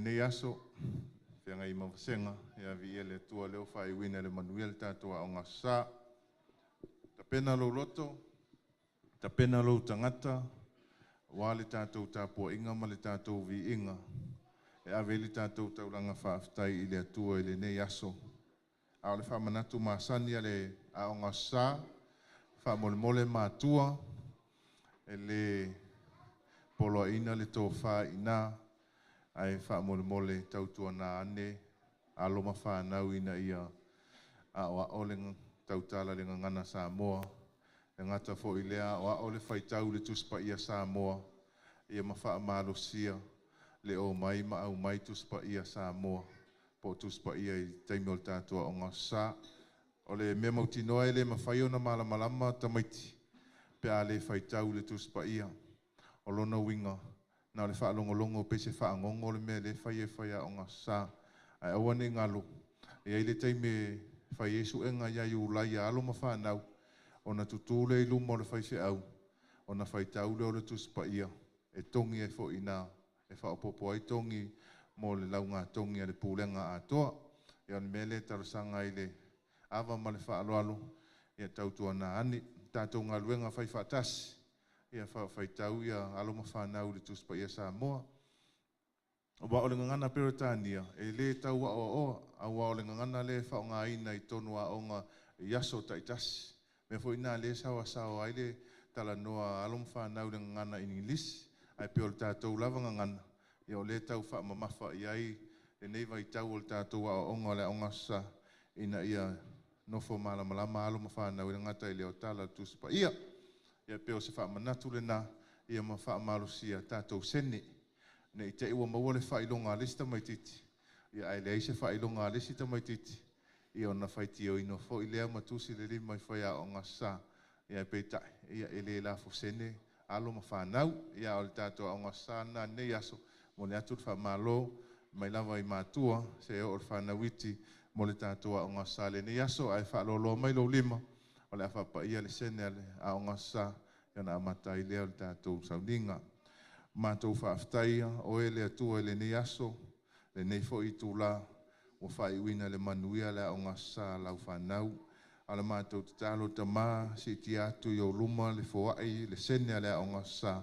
lenei aso, feagai ma vasega, ia viia le Atua lea ua faaiuina i le manuia le tatou Aoga Aso Sa. Tapena lou loto, tapena lou tagata, aua le tatou tapuaiga ma le tatou viiga, e ave ai le tatou taulaga faafetai i le Atua i lenei aso. A o le faamanatu masani a le Aoga Aso Sa, faamolemole matua, e le poloaiina le tofa i ina, ae faamolemole tautuana ane alo ma fanau ina ia aoao le tautala i le gagana Samoa, e le gata foi i lea, aoao le faitau i le Tusi Paia Samoa, ia ma faamalosia le omai ma aumai Tusi Paia Samoa po o Tusi Paia i taimi o le tatou Aoga Aso Sa. O le mea mautinoa e le mafai ona malamalama tamaiti pe a le faitau i le Tusi Paia. O lona uiga, na o le faalogologo pei se fagogo le mea lea e fai e faiaoga Aso Sa. Ae aua ne i galo, e i ai le taimi e fai ai suega ia Iulai a alo ma fanau, ona tutu lea i luma o le faifeau, ona faitau lea o le Tusi Paia, e togi ai foi i ina, e faaopoopo ai togi mo le laugatogi a le pulega atoa. Ia o le mea lea e talosaga ai i le ava ma le faaaloalo, ia tautuana ane tatou galuega faifaatasi, ia faitau alo ma fanau i le Tusi Paia Samoa. Aua o le gagana Peretania, e le tau aoaoa, aua o le gagana lea e faaaogaina i totonu o aoga i aso taitasi. O le mea foi lena o lea e saoasaoa ai le talanoa a alo ma fanau i le gagana Igilisi, ae pei o le tatou lava gagana, ia o lea e tau faamamafa i ai lenei vaitau o le tatou aoaoga o le Aoga Aso Sa, ina ia nofo malamalama alo ma fanau e le gata i le aotala o le Tusi Paia. Ia pei o se faamanatu lena, ia ma faamalosia tatou sene, ne i te i ua maua le faailoga a le isi tamaitiiti, ia ae leai se faailoga a le isi tamaitiiti, ia ona faitioina foi lea ma tusi le lima i faiaoga Aso Sa, ia ae peitai, ia e le lafo sene alo ma fanau. Ia a o le tatou Aoga Aso Sa lena i lenei aso, momoli atu le faamalo mai lava i matua seia oo i le fanau iti mo le tatou Aoga Aso Sa i lenei aso. Ae faaloaloa mai lou lima, o le a faapaia le sene a le Aoga Aso Sa ona amata ai lea o le tatou sauniga. Matou faafetaia oe le Atua i lenei aso, lenei foi itula ua faaiuina i le manuia le Aoga Aso Sa a lau fanau. A o le matou tatalo, Tama, siitia atu i ou luma le foai le sene a le Aoga Aso Sa,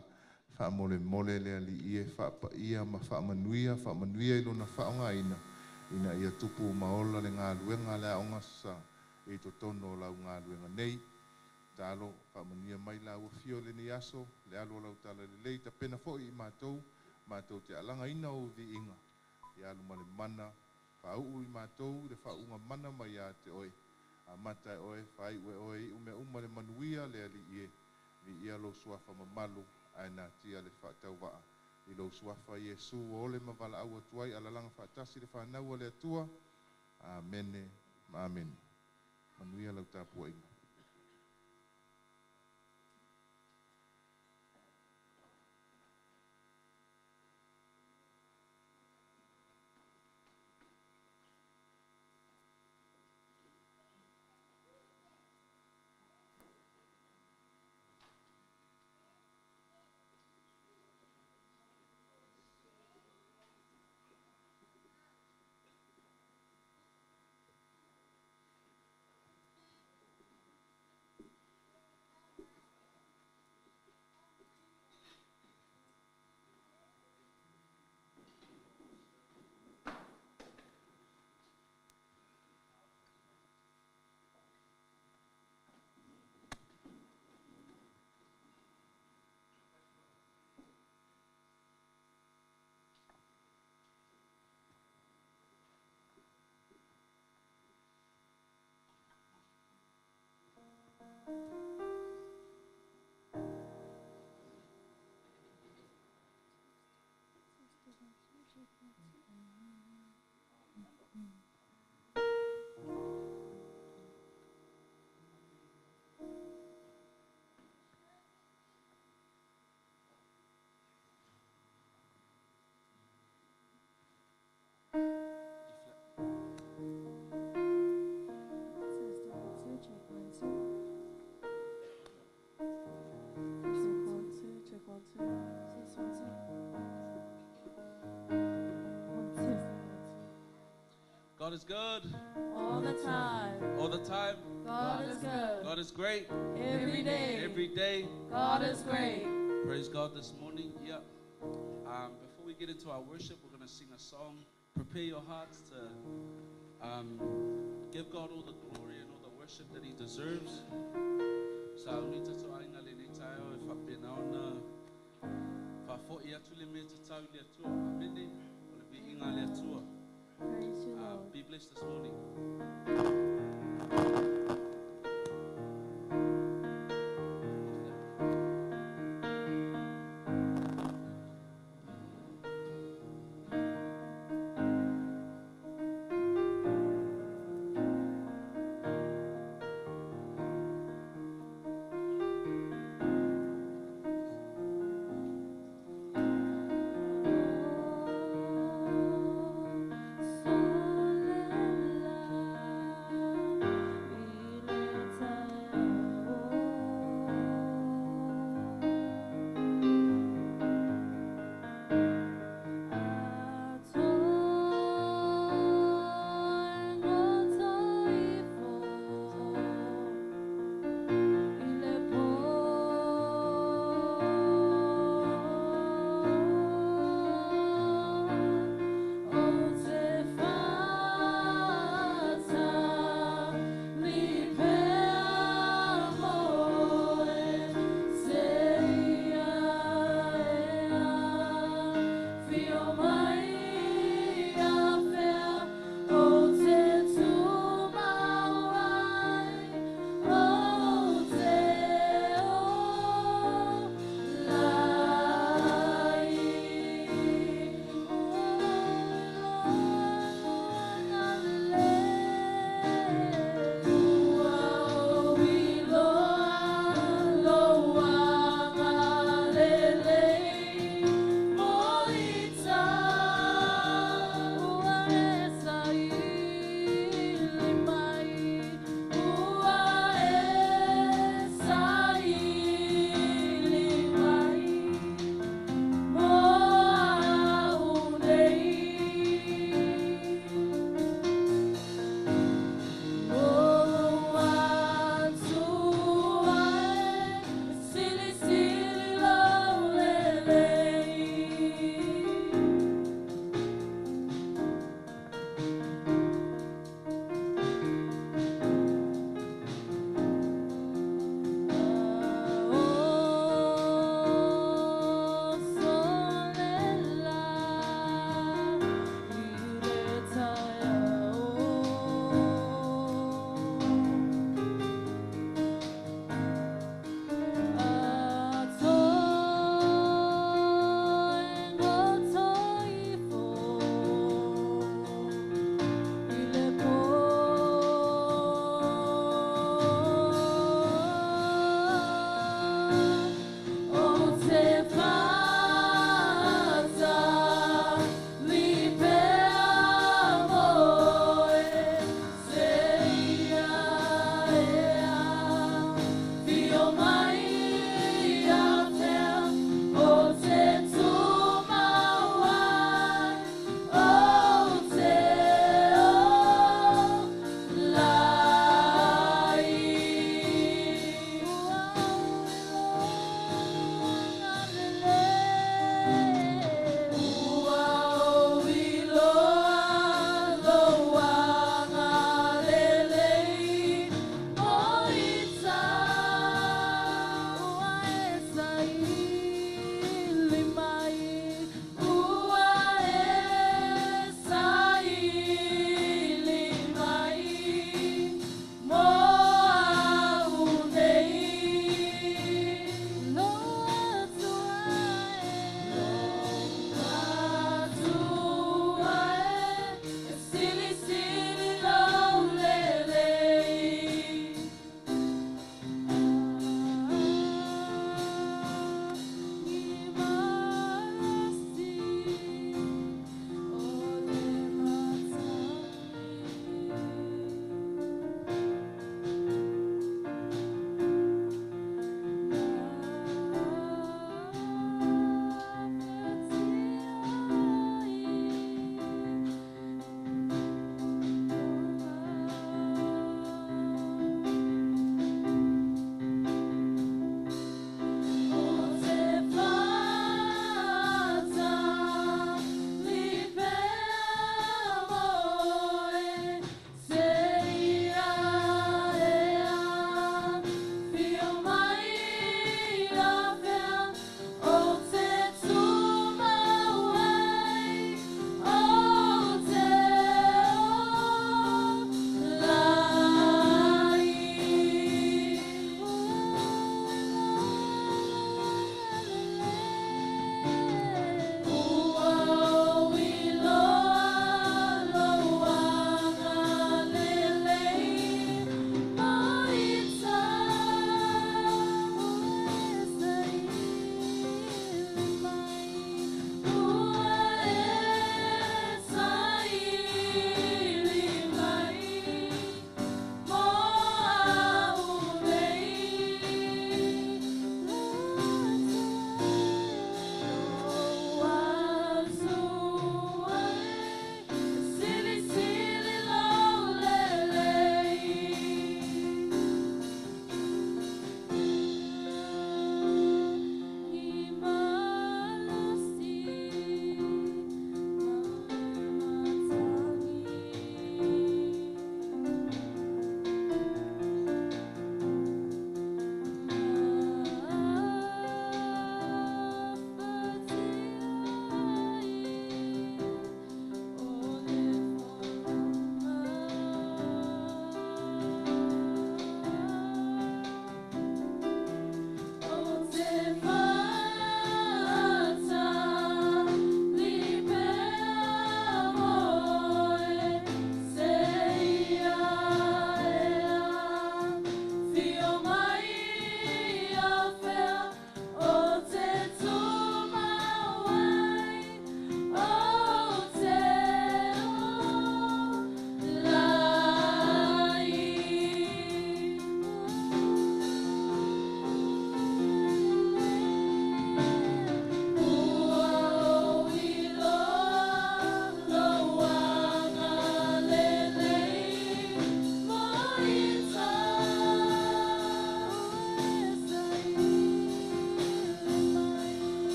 faamolemole le Alii e faapaia ma faamanuia, faamanuia i lona faaaogaina, ina ia tupu ma ola le galuega a le Aoga Aso Sa i totonu o lau galuega nei. Tatalo, faamanuia mai lau afio i lenei aso, le alu o lau talalelei, tapena foi i matou, matou te alagaina ou viiga, ia alu ma le mana, faauu i matou le faauuga mana mai ia te oe, amata e oe, faaiu e oe, iu mea uma le manuia le Alii e, viia lou suafa mamalu, ae natia le faatauvaa i lou suafa Iesu ua ole ma valaau atu ai alalaga faatasi le fanau a le Atua. Amene ma amene. Manuia lau tapuaiga. Test 1 2, check 1 2. God is good All the time. all the time. God is good. God is great Every day. every day. God is great. Praise God this morning. Yeah. Before we get into our worship, we're going to sing a song. Prepare your hearts to give God all the glory and all the worship that He deserves. Sa unita to ainga le nei taeo e whapena ona whafo i atu le mea te tau le atua. Amene, o le viinga le atua. Praise you, Lord. Be blessed this morning. Lord.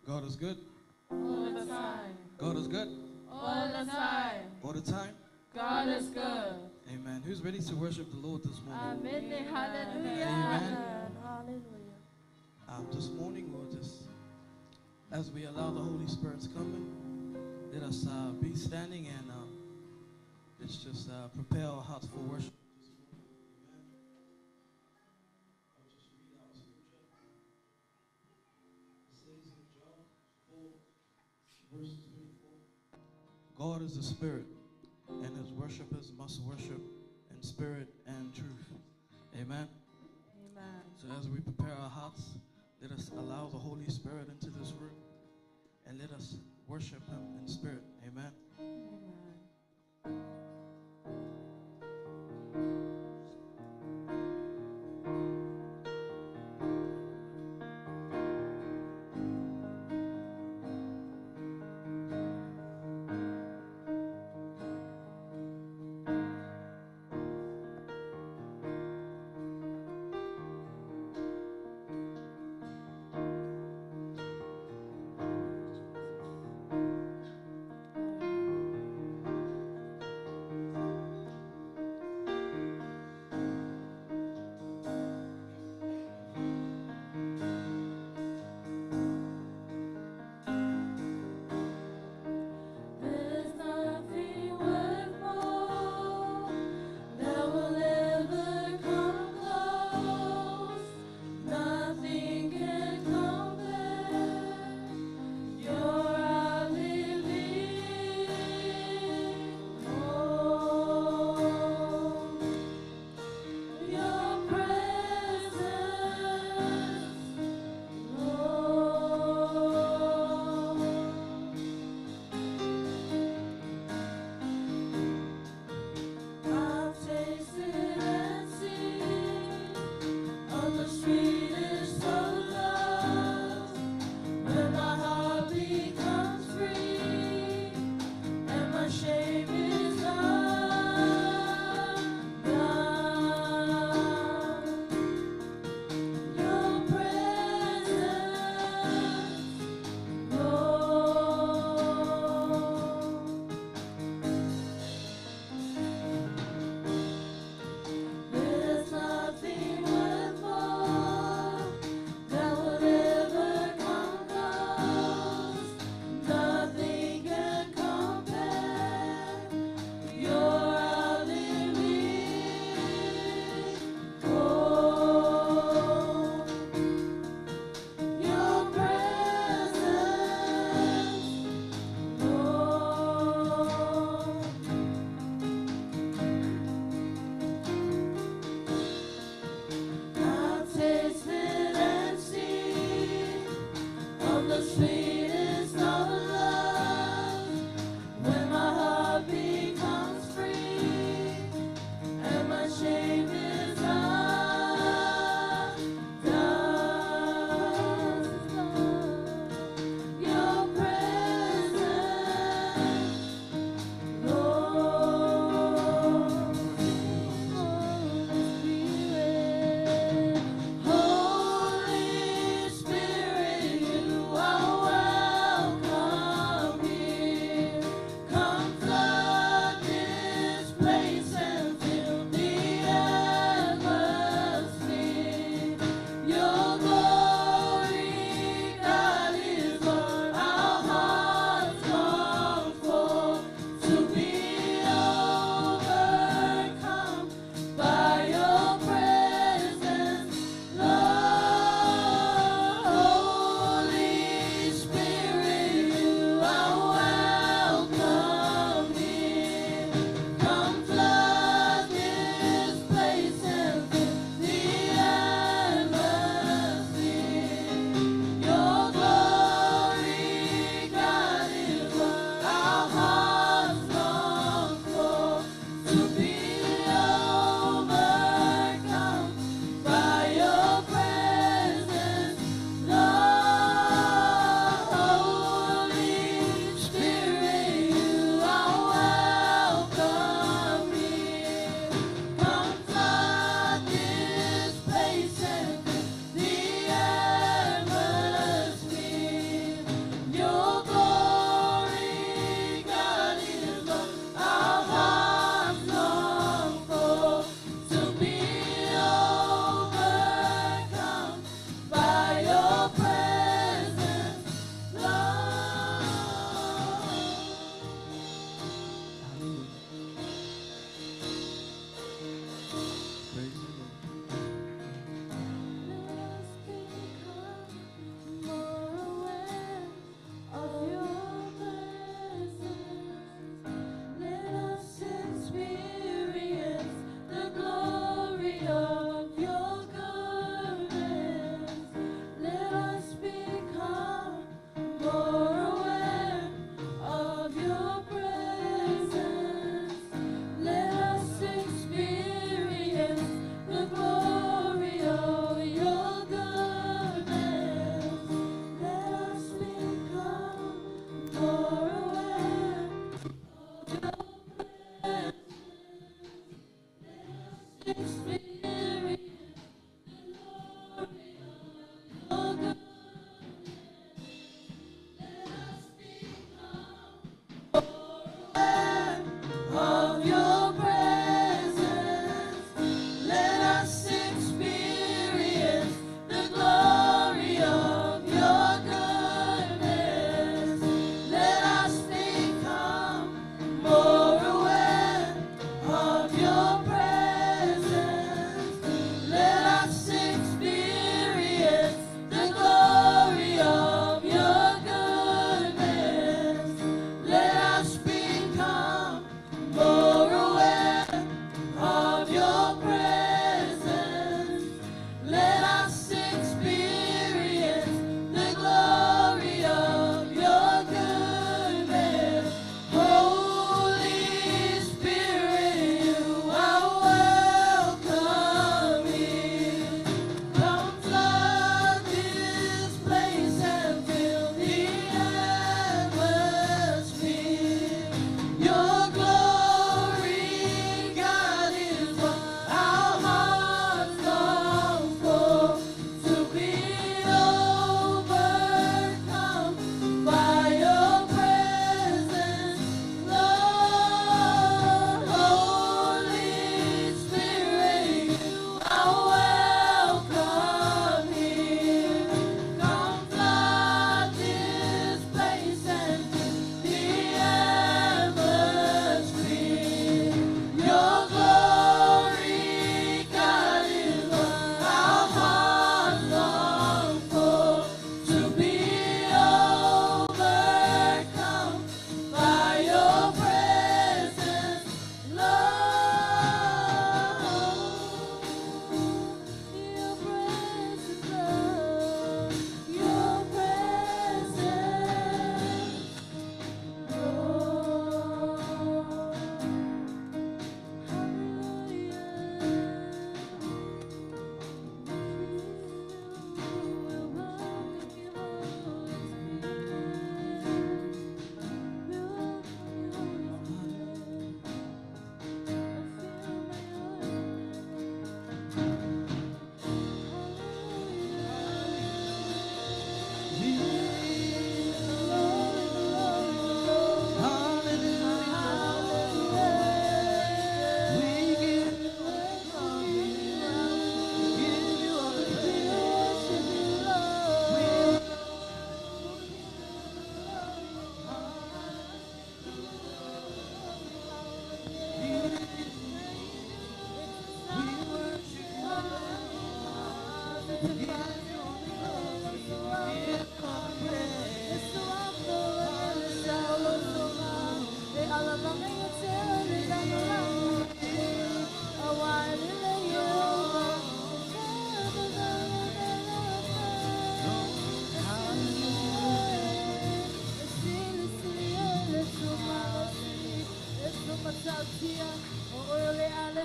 God is good. All the time. God is good. All the time. All the time. God is good. Amen. Who's ready to worship the Lord this morning? Amen. Hallelujah. Amen. Hallelujah. This morning, we'll just, as we allow the Holy Spirit to come in, let us be standing and let's just prepare our hearts for worship. Amen. I'll just read our scripture. It says in John 4, verse 24, God is a spirit, and his worshipers must worship in spirit and truth. Amen. Amen. So as we prepare our hearts, let us allow the Holy Spirit into this room and let us worship him in spirit. Amen. Amen.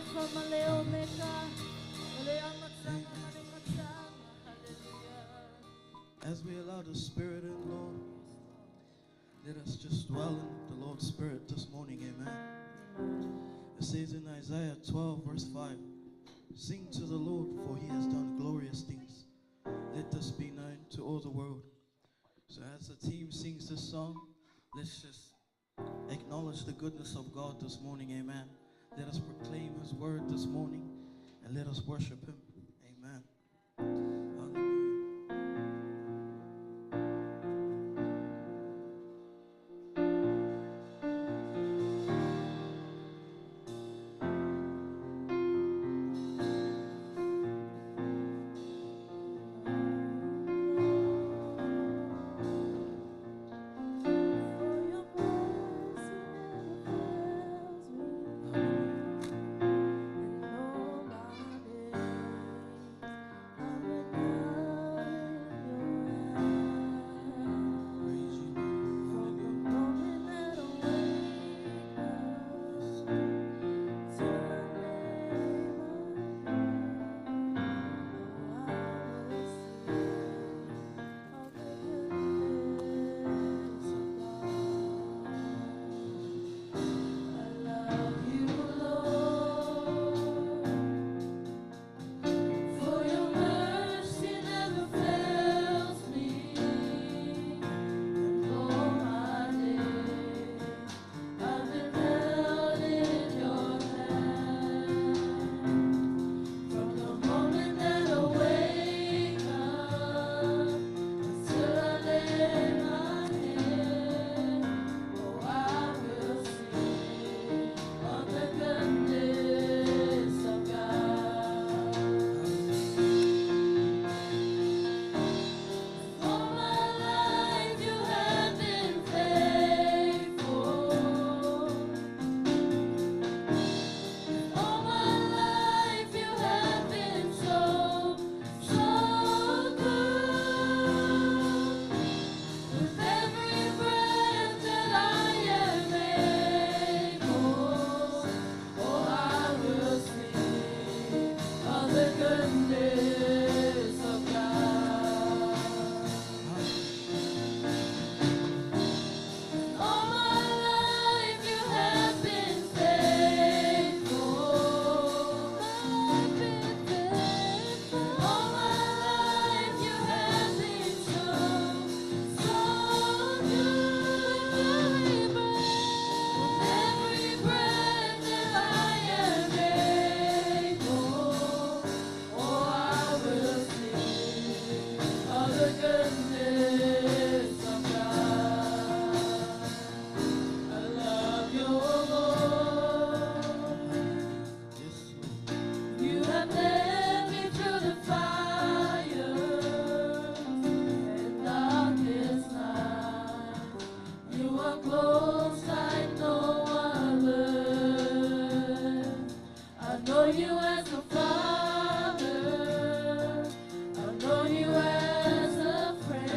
Alefa ma le Omega, o le amataga ma le mataga. Hallelujah. As we allow the Spirit in, Lord, let us just dwell in the Lord's Spirit this morning, amen. It says in Isaiah 12, verse 5, Sing to the Lord, for he has done glorious things. Let this be known to all the world. So as the team sings this song, let's just acknowledge the goodness of God this morning, amen. Let us proclaim his word this morning, and let us worship him, amen. Hallelujah. For your mercy never fails me. Hallelujah. And all my days I've been held in your hand. Praise you, Lord. From the Hallelujah. moment that I wake up till I lay my head, oh, I will sing of the goodness of God. I love you, Lord, for your mercy never fails me. And all my days I've been held in your hand. From the moment that I wake up until I lay my head, oh, I will sing of the goodness of God. All my life you have been faithful. All my life you have been so, so good. With every breath that I am able, oh, I will sing of the goodness of God. All my life you have been faithful. I've been faithful. All my life you have been so, so good. With every breath that I am able, oh, I will sing of the goodness of God. I love your voice. Yes, Lord. You have led me through the fire and darkest night. You are close like no other. I know you as a father. I know you as a friend.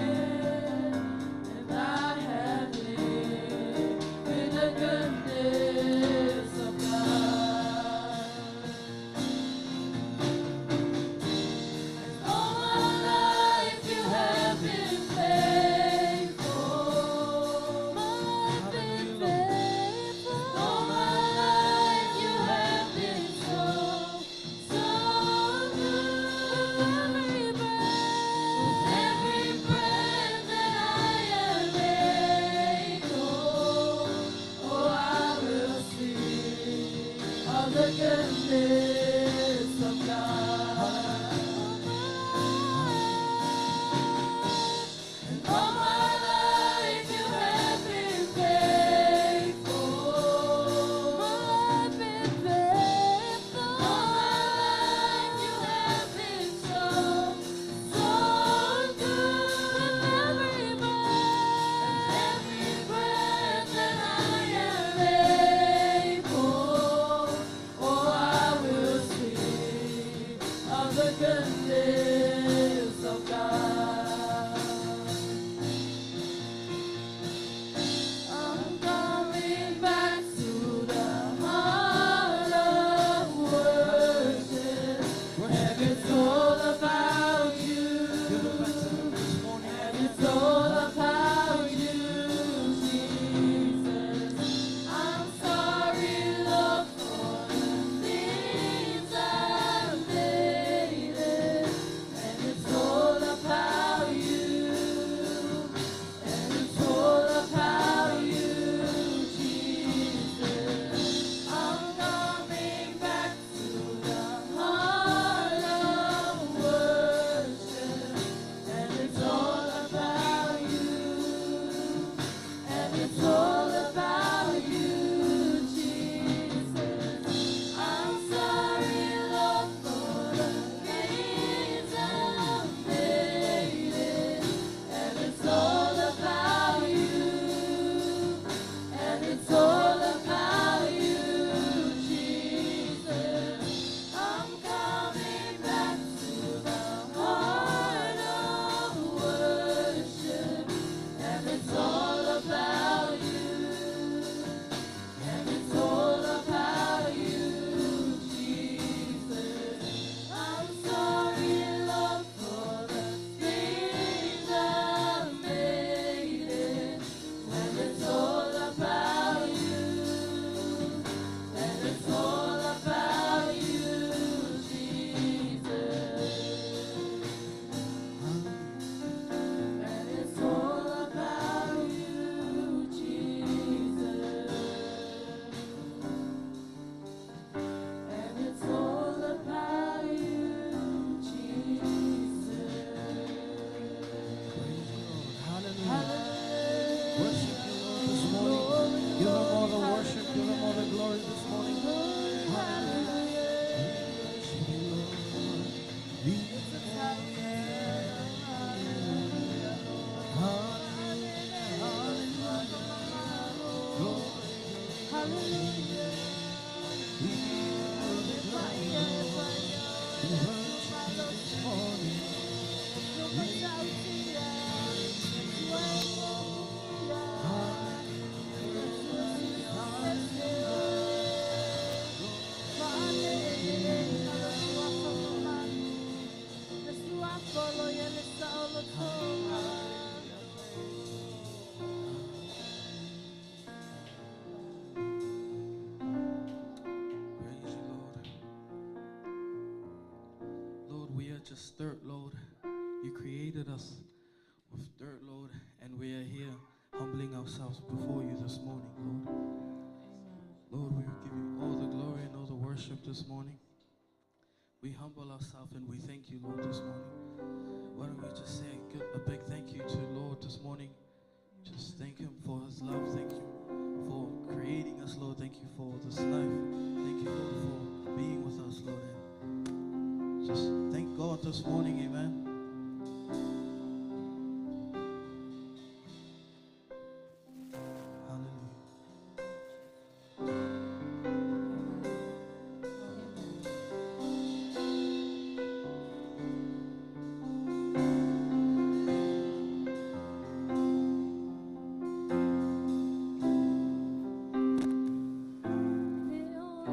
glory this morning. Hallelujah. We worship you, Lord. We Hallelujah. Hallelujah. Glory. Hallelujah. We give you the glory. We worship you this morning. Praise you, Lord. Lord, we are just dirt, Lord. You created us with dirt, Lord, and we are here humbling ourselves before you this morning, Lord. Lord, we give you all the glory and all the worship this morning. We humble ourselves and we thank you, Lord, this morning. Why don't we just say a big thank you to Lord this morning? Just thank him for his love. Thank you for creating us, Lord. Thank you for this life. Thank you, Lord, for being with us, Lord. And just thank God this morning, amen. Hallelujah. Praise you, Lord.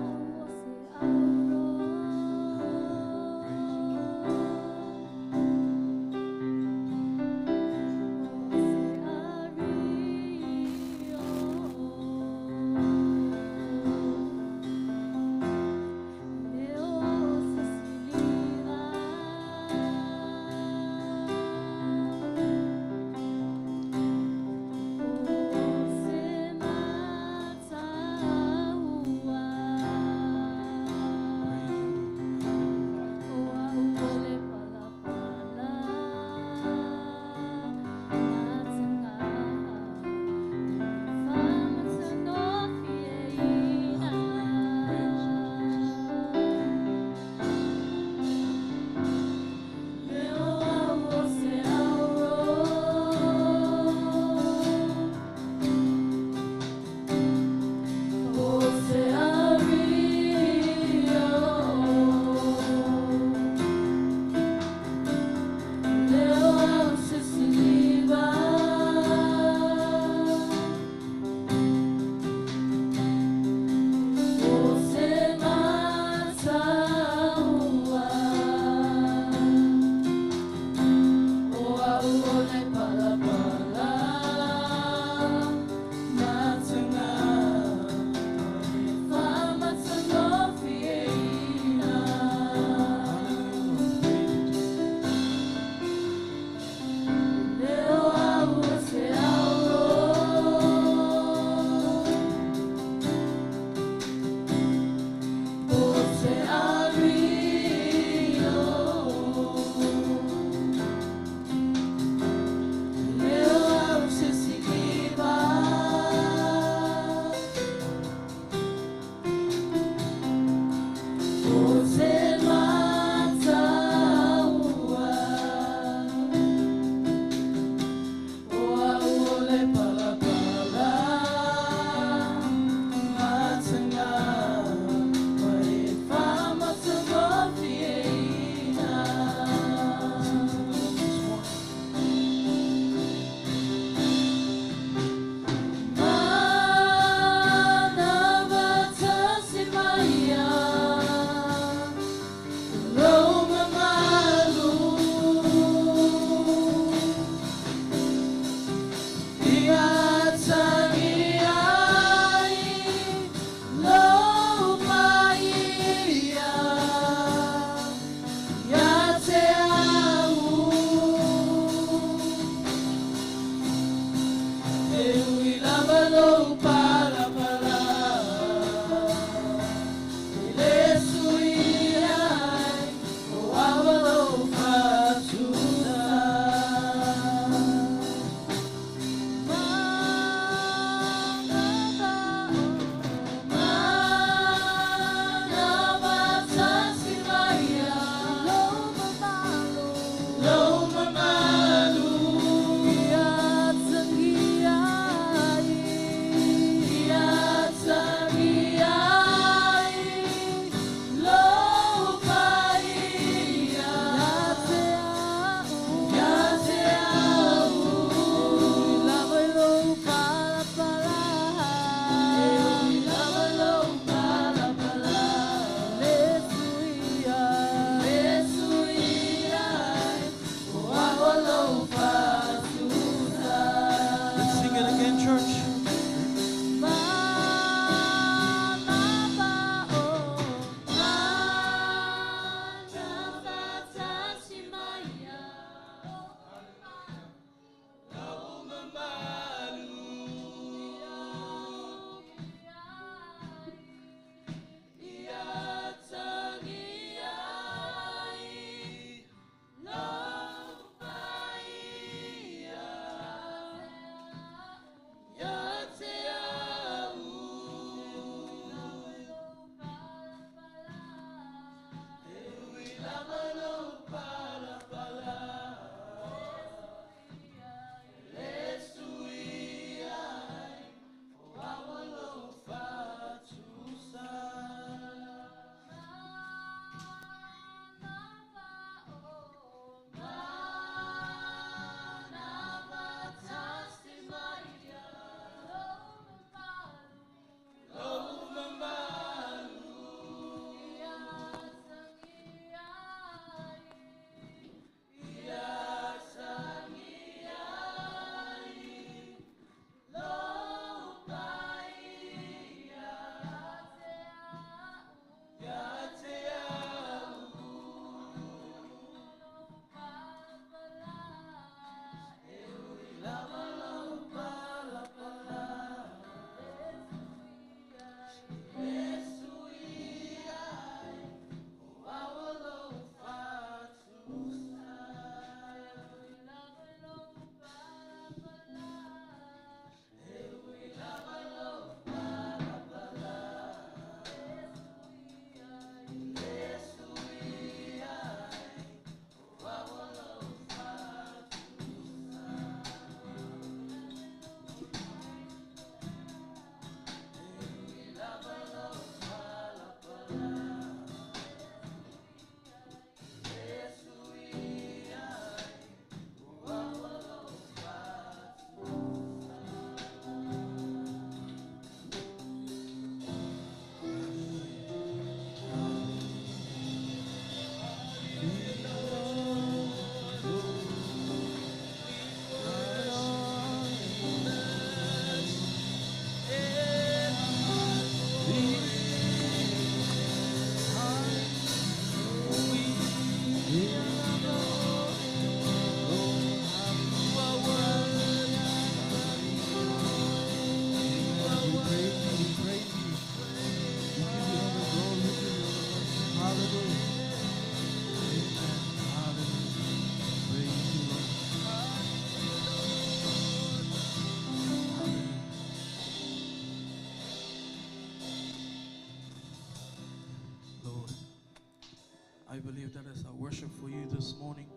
I believe that is our worship for you this morning.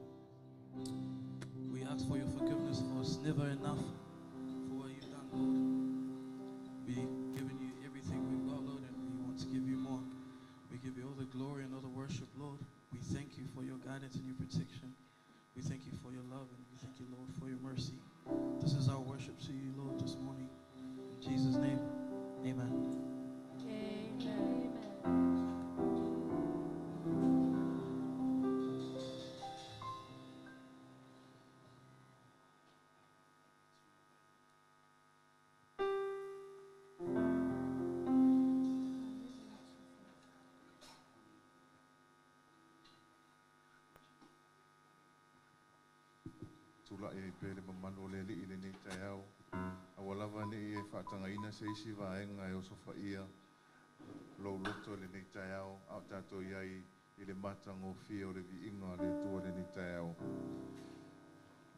We ask for your forgiveness, for it's never enough for what you've done, Lord. We've given you everything we've got, Lord, and we want to give you more. We give you all the glory and all the worship, Lord. We thank you for your guidance and your protection. We thank you for your love, and we thank you, Lord, for your mercy. This is our worship to you, Lord, this morning. In Jesus' name, amen. Amen. Tula e pele mamalu o le alii i lenei taeao. Aua lava ne'i e faatagaina se isi vaega e osofaia lou loto i lenei taeao, a o tatou i ai i le matagofie o le viiga a le Atua i lenei taeao.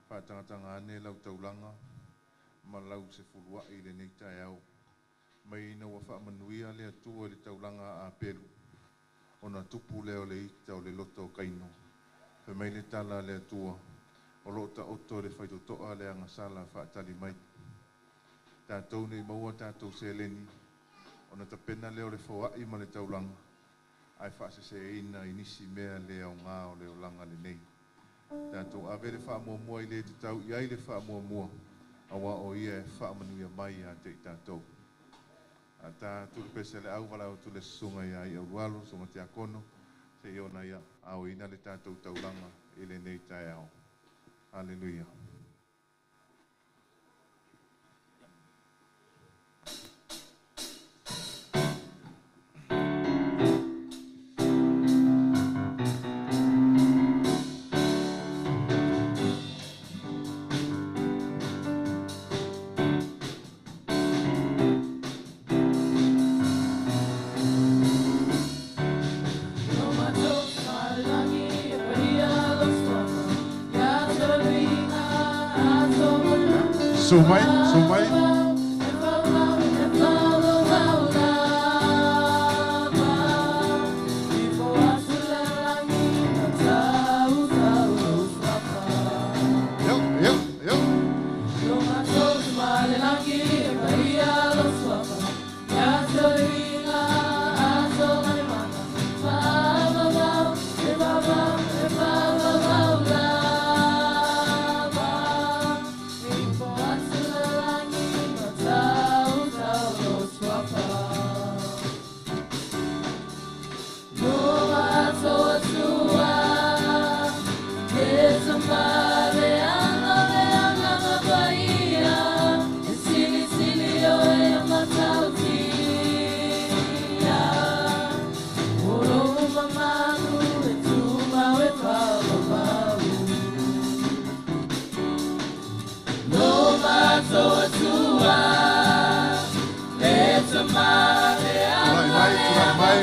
Faatagataga ane lau taulaga ma lau sefuluai i lenei taeao. Mai ina ua faamanuia le Atua i le taulaga a Apelu, ona tupu lea o le ita o le loto o Kaino. Fai mai le tala a le Atua, o loo taoto i le faitotoa le agasala faatali mai. Tatou nei maua tatou seleni, ona tapena lea o le foai ma le taulaga, ae faaseseina i nisi mea le aoga o le olaga lenei. Tatou ave le faamuamua i le tatau i ai le faamuamua, aua o ia e faamanuia mai ia te i tatou. A ta tulu pese le au vala o tule susuga ia i aulualo, susuga tiakono, se i ona ia aoina le tatou taulaga i lenei taeao. Hallelujah. Sumai, sumai. Yo, yo, yo. Tulai mai, tulai mai.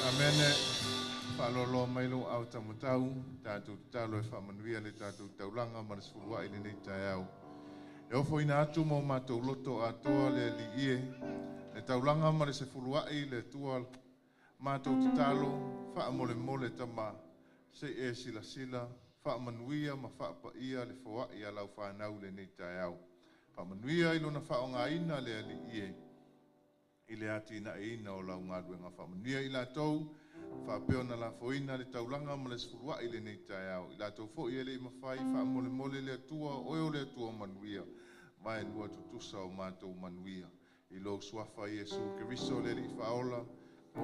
Amene, faalolo mai lou au tamatau, tatou tatalo e faamanuia le tatou taulaga ma le sefuluai lenei taeao. E ofoina atu ma o matou loto atoa le alii e, le taulaga ma le sefuluai le Atua matou tatalo, faamolemole tama, se i e silasila, faamanuia ma faapaia le foai a lau fanau lenei taeao. Faamanuia i lona faaaogaina le Alii e i le atinaeina o lau galuega. Faamanuia i latou faapea ona lafoina le taulaga ma le sefuluai lenei taeao. I latou foi e le i mafai faamolemole le Atua, oe o le Atua manuia, vaelua tutusa o matou manuia. I lou suafa Iesu Keriso le Alii faaola,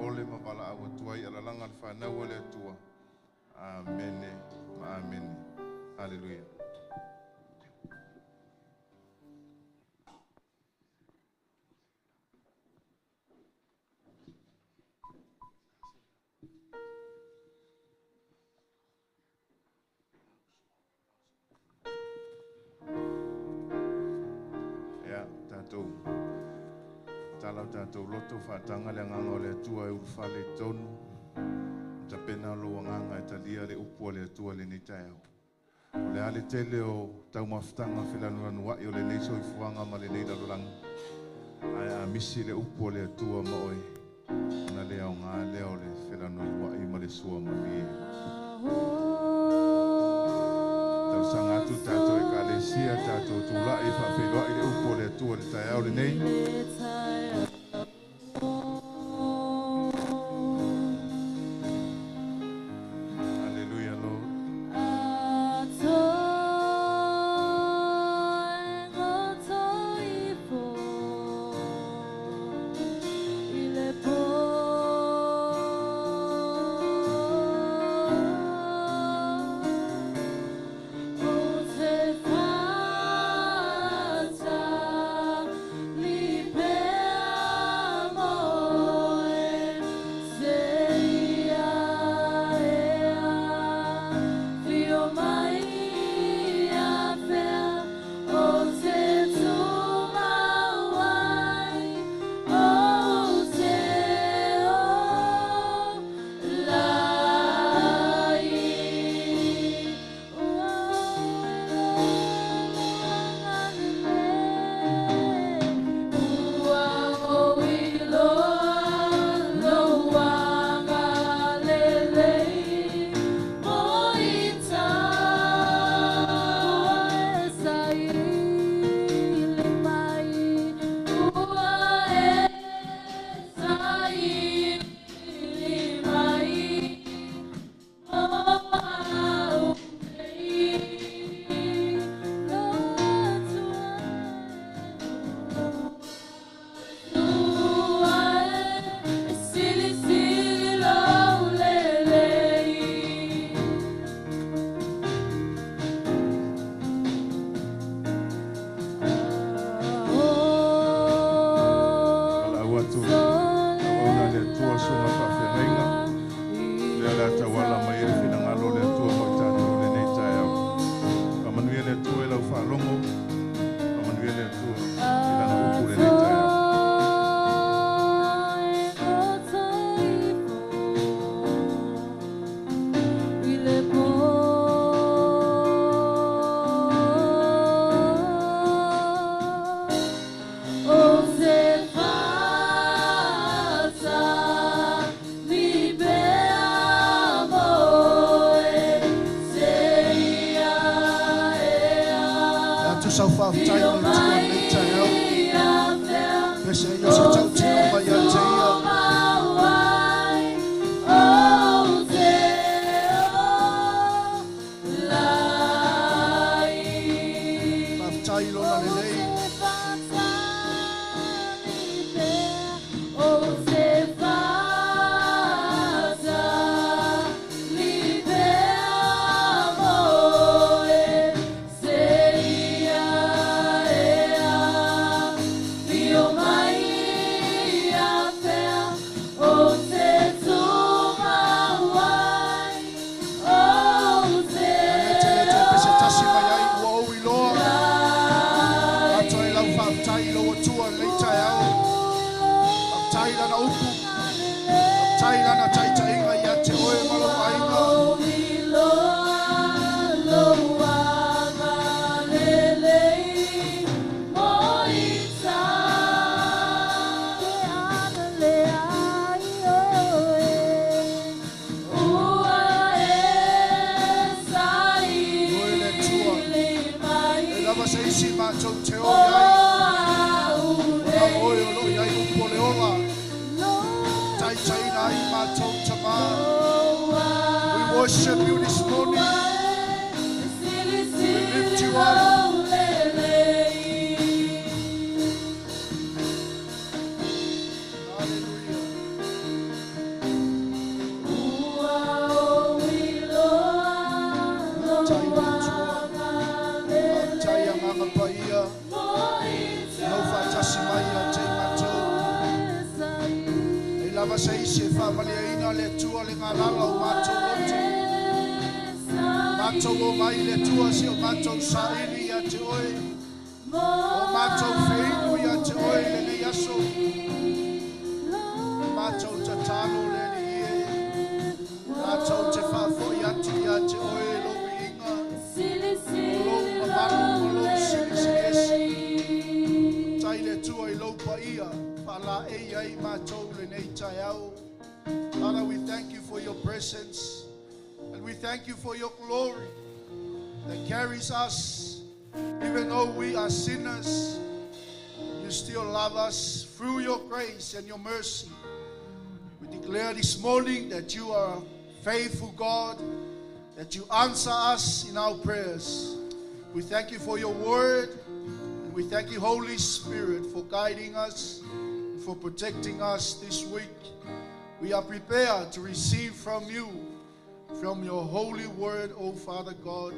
ole ma valaau atu ai alalaga le fanau a le Atua. Amene ma amene. Haleluia. Ia, tatou tala o tatou loto faataga le agaga o le Atua e ulufale i totonu. Tapena lou agaga e talia le upu a le Atua lenei taeao. O le a le tele o taumafataga felanulanuai o lenei soifuaga ma lenei lalolagi, ae a misi le upu a le Atua ma oe, ona le aoga lea o le felanulanuai ma le suamalie. Talosaga atu tatou ekalesia, tatou tulai faafeiloai le upu o le Atua le taeao lenei. Hallelujah, Lord. Valaau atu auauna le Atua suaga faafeagaiga, lea o le a tauala mai ai le finagalo o le Atua mo i tatou lenei taeao. Faamanuia le Atua i lau faalogo, faamanuia le Atua i lana upu lenei taeao. Atu sau faafetai i le Atua lenei taeao. Pese ai o se tautino mai ia te ia. Faafetai i lona lelei. Lete lete pese tasi mai ai ua ou iloa. Atu ai lau faafetai i lou Atua lenei taeao. Faafetai i lana upu. Faafetai i lana taitaiga ia te oe ma lou aiga. Oe le Atua. E lava se isi matou te o i ai. Fa'ataitaiina ai matou tamā. We worship you this morning. We lift you up. Hallelujah. Faafetai le Atua. Faafetai Agaga Paia. Lau fa'atasi mai ia te i matou. E lava se isi e fa'amaliaina le Atua le galala o matou loto. Matou o mai le Atua se o matou sa'ili ia te oe. O matou feinu ia te oe lenei aso. Matou tatalo le Alii e. Matou te fa'afo'i atu ia te oe lou viiga. O lou mamalu ma lou silisili ese. Tai le Atua i lou paia, fa'alaei ai matou lenei taeao. Father, we thank you for your presence and we thank you for your glory that carries us. Even though we are sinners, you still love us through your grace and your mercy. We declare this morning that you are a faithful God, that you answer us in our prayers. We thank you for your word, and we thank you, Holy Spirit, for guiding us and for protecting us this week. We are prepared to receive from you, from your holy word, O Father God.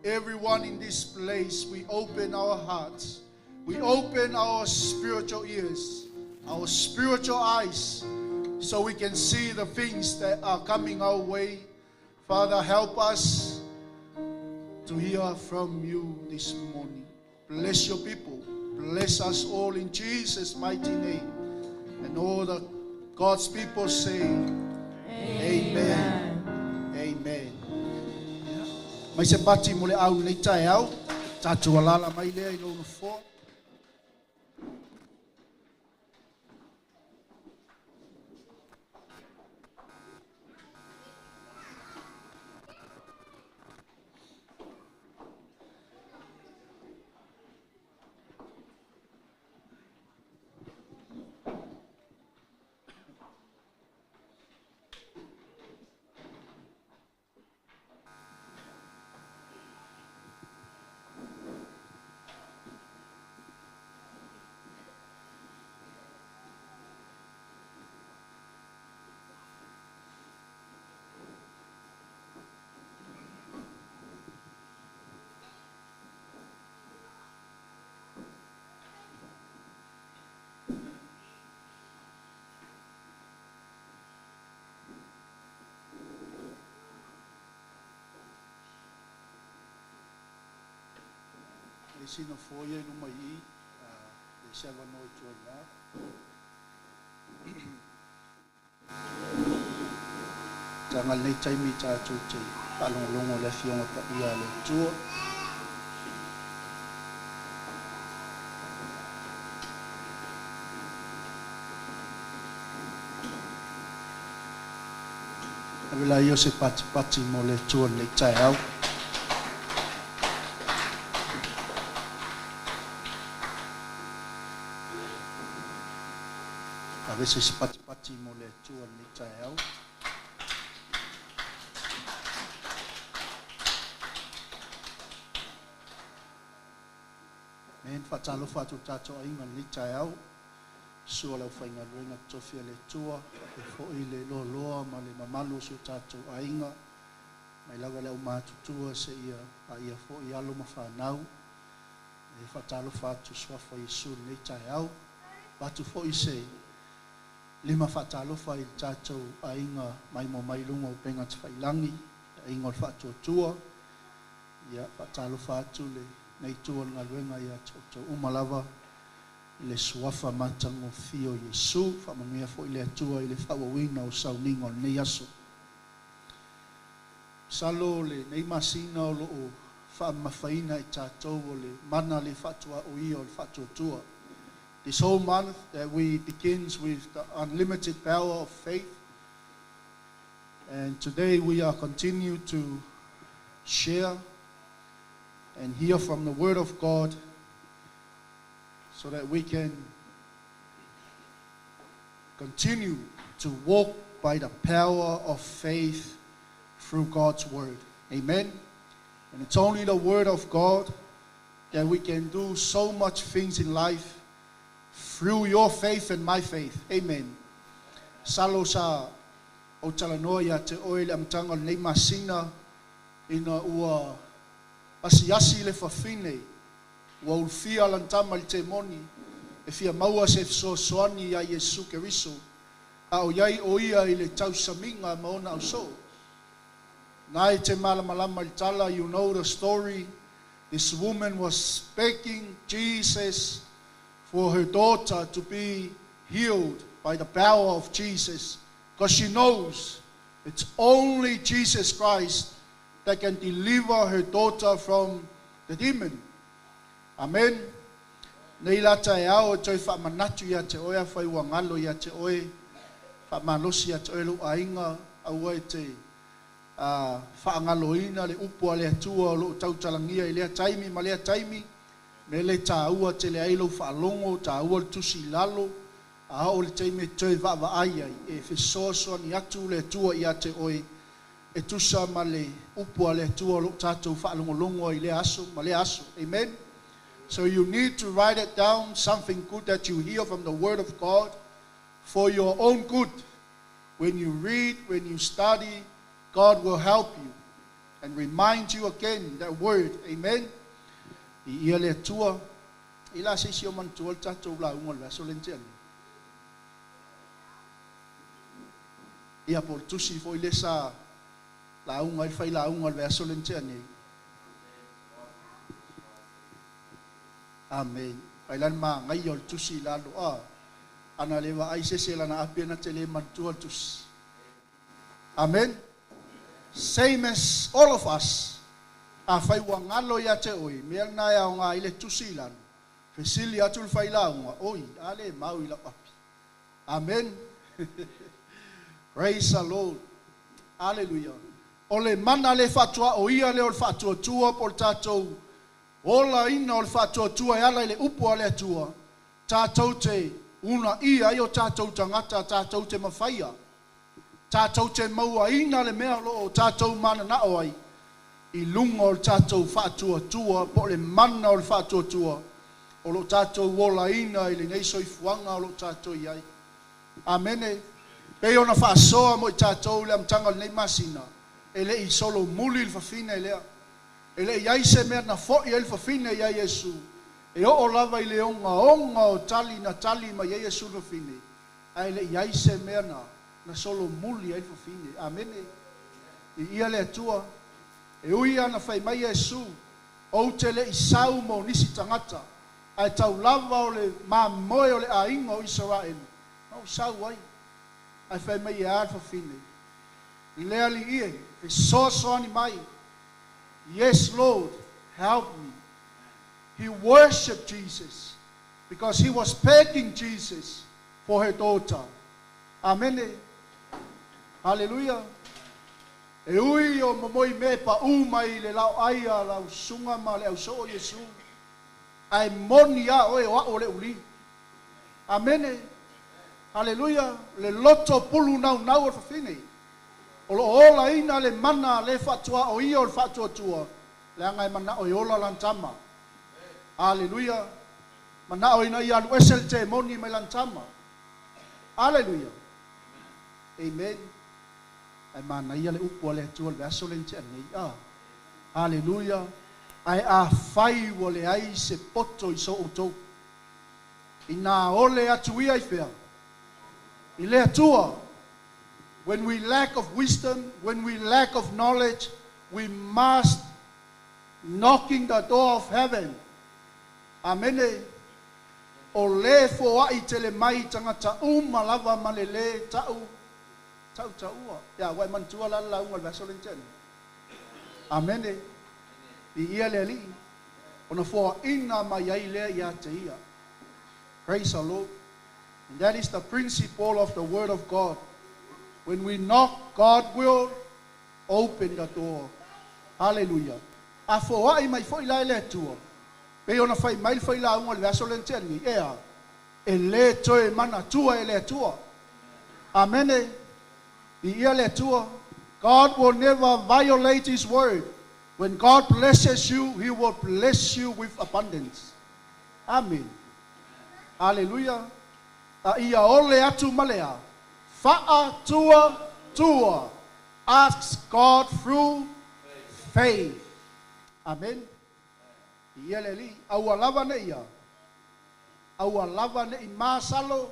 Everyone in this place, we open our hearts, we open our spiritual ears, our spiritual eyes, so we can see the things that are coming our way. Father, help us to hear from you this morning. Bless your people. Bless us all in Jesus' mighty name. And all the God's people say, Amen. Amen. Mai se pati mo le au nei taeao, tatou alala mai lea i lou nofoa. Le sina foia i luma i le se avanoa i tua i ina. Taga lenei taimi tatou te faalogologo i le Afioga Paia a le Atua. Ave laia o se patipati mo le Atua i lenei taeao. Ave se isi patipati mo le Atua i lenei taeao. Men fa'atalofa atu tatou aiga lenei taeao. Sua le aufaigaluega totofi a le Atua, e fo'i le loaloa ma le mamalu o si o tatou aiga, mai lava le aumatutua seia paia fo'i alo ma fanau. E fa'atalofa atu suafa Iesu lenei taeao. Atu fo'i se lima fa'atalofa i le tatou aiga mai mo mai luga o upega tafailagi, aiga o le Faatuatua. Ia fa'atalofa atu le nei tu o le galuega ia te outou uma lava i le suafa matagofie o Iesu. Fa'amanuia fo'i le Atua i le fa'auauina o sauniga o lenei aso. Salo le nei masina o lo'o fa'amamafaina i tatou o le mana le fa'atua'oia o le Faatuatua. This whole month that we begins with the unlimited power of faith. And today we are continue to share and hear from the Word of God so that we can continue to walk by the power of faith through God's word. Amen. And it's only the word of God that we can do so much things in life through your faith and my faith. Amen. Salo sa o talanoa ia te oe le amataga o lenei masina ina ua asiasi le fafine ua ulufia lana tama i le temoni e fia maua se fesoasoani ia Iesu Keriso a o i ai o ia i le tausamiga ma ona ausoo. Na e te malamalama i le tala, you know the story. This woman was begging Jesus for her daughter to be healed by the power of Jesus, because she knows it's only Jesus Christ that can deliver her daughter from the demon. Amen. Nei la taeao e toe faamanatu ia te oe afai ua galo ia te oe, faamalosi ia te oe lou aiga, aua e te faagaloina le upu a le Atua o lo o tautalagia i lea taimi ma lea taimi, me le tāua tele ai lou faalogo, tāua le tusi i lalo, a oo le taimi e toe vaavaai ai, e fesoasoani atu le Atua ia te oe, e tusa ma le upu a le Atua o lo o tatou faalogologo ai i lea aso ma lea aso. Amen. So you need to write it down, something good that you hear from the Word of God for your own good. When you read, when you study, God will help you and remind you again that word. Amen. I ia le Atua, i la se isi o manatua le tatou lauga o le aso le ntea nei. Ia po o le tusi foi le sa lauga ai le failauga o le vaiaso le na tea nei. Amen. Ai la le manaia o le tusi i lalo a. Ana le vaai se isi e lana api na te le manatua le tusi. Amen. Same as all of us. Afai ua galo ia te oe, mea lena e aoga ai le tusi i lalo. Fesili atu le failauga, oi, a le mau i lau api. Amen. Praise the Lord. Aleluia. O le mana le faatoa o ia lea o le faatuatua po o le tatou olaina o le faatuatua e ala i le upu a le Atua, tatou te uunaia ai o tatou tagata, tatou te mafaia, tatou te mauaina le mea o lo o tatou mananao ai i luga o le tatou faatuatua po o le mana o le faatuatua o lo o tatou olaina i lenei soifuaga o lo o tatou i ai. Amene. Pei ona faasoa mo i tatou i le amataga o lenei masina, e le i solomuli le fafine lea. E le i ai se mea na foi ai le fafine ia Iesu, e oo lava i le ogaoga o tali na tali mai ai Iesu i le fafine, ae le i ai se mea na na solomuli ai le fafine. Amene. Viia le Atua. E ui lava na fai mai Iesu, Ou te le i sau mo nisi tagata, ae tau lava o le mamoe o le aiga o Isaraelu na ou sau ai. Ae fai mai e a le fafine, Le Alii e, fesoasoani mai. Yes Lord, help me. He worshipped Jesus because he was begging Jesus for her daughter. Amene. Haleluia. E ui o momoi mea e paʻū mai i le laoʻai a lau susuga ma le ausoo o Iesu, ae moni a oe o aʻu o le uli. Amene. Haleluia. Le loto pulu naunau o le fafine, o lo o olaina le mana le faatuaoia o le faatuatua, leaga e manao e ola lana tama. Haleluia. Manao ina ia alu ese le temoni mai lana tama. Haleluia. Amen. Ae manaia le upu a le Atua i le vaiaso lea na tea nei. A. Haleluia. Ae afai ua leai se poto i so outou, inā ole atu ia i fea? I le Atua. When we lack of wisdom, when we lack of knowledge, we must knocking the door of heaven. Amene. O le foai tele mai tagata uma lava ma le lē ta'u ta'uta'ua. Ia, ua e manatua la le lauga o le vaiaso lea na tea nei? Amene. Viia le Alii, ona foaina mai ai lea ia te ia. Praise the Lord. And that is the principle of the word of God. When we knock, God will open the door. Hallelujah. A foai mai foi la e le Atua, pei ona fai mai le failauga o le vaiaso lea na tea nei, ea, e le toe manatua e le Atua. Amene. Viia le Atua. God will never violate His word. When God blesses you, He will bless you with abundance. Amen. Hallelujah. A ia ole atu ma le a. Faatuatua. Ask God through faith. Amen. Viia le Alii. Aua lava ne i a. Aua lava ne i masalo,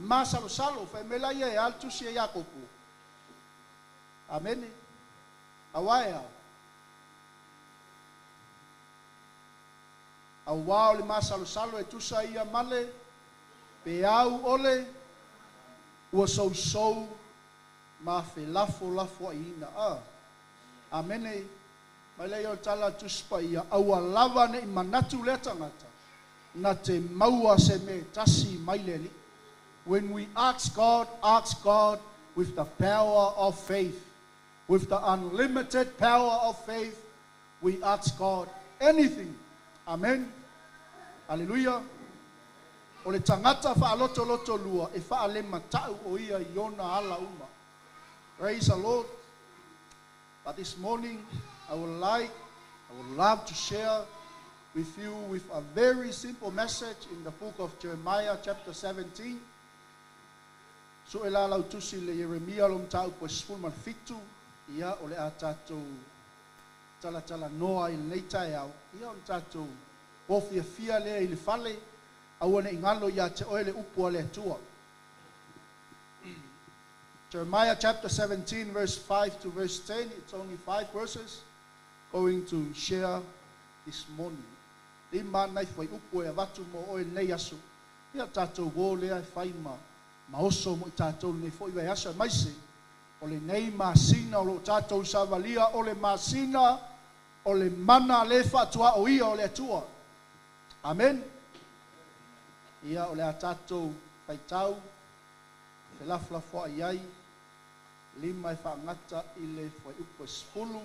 masalosalo. Fai mai laia e a le tusi a Iakopo. Amene. Aua e a? Auā o le masalosalo e tusa ia ma le peau o le ua sousou ma felafolafoaiina. A. Amene. Mai lea o le tala a le Tusi Paia, Aua lava ne i manatu lea tagata na te maua se mea e tasi mai le Alii. When we ask God, ask God with the power of faith. With the unlimited power of faith, we ask God anything. Amen. Hallelujah. O le tagata faalotoloto lua e faalemata'u o ia i ona ala uma. Praise the Lord. But this morning, I would like, I would love to share with you with a very simple message in the book of Jeremiah chapter 17. Sue la lau tusi i le Ieremia lo mataupu e 17, ia o le a tatou talatalanoa i lenei taeao, ia ona tatou o fiafia lea i le fale, aua ne i galo ia te oe le upu a le Atua. Jeremiah chapter 17 verse 5 to verse 10, it's only five verses going to share this morning. Lima nai fuaiupu e avatu mo oe lenei aso. Ia tatou o lea e fai ma ma oso mo i tatou lenei foi vaiaso aemaise o lenei masina o lo o tatou savalia o le masina o le mana le faatuaoia o le Atua. Amen. Ia o le a tatou faitau felafolafoai ai lima e faagata i le fuaiupu e 10.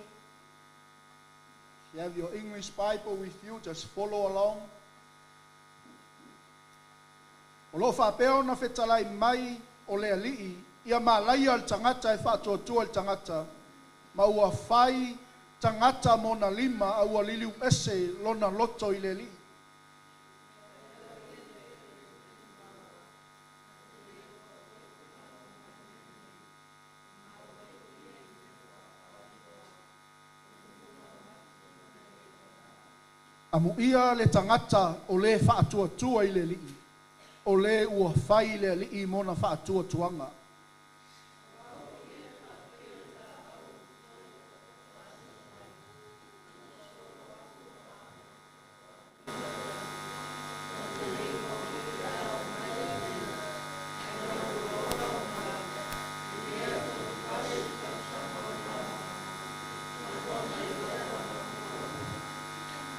If you have your English Bible with you, just follow along. O lo o faapea ona fetalai mai o le Alii, ia malaia le tagata e faatuatua i le tagata, ma ua fai tagata ma ona lima a ua liliu ese lona loto i le Alii. Amuia le tagata o lē faatuatua i le Alii, o lē ua fai le Alii mona faatuatuaga.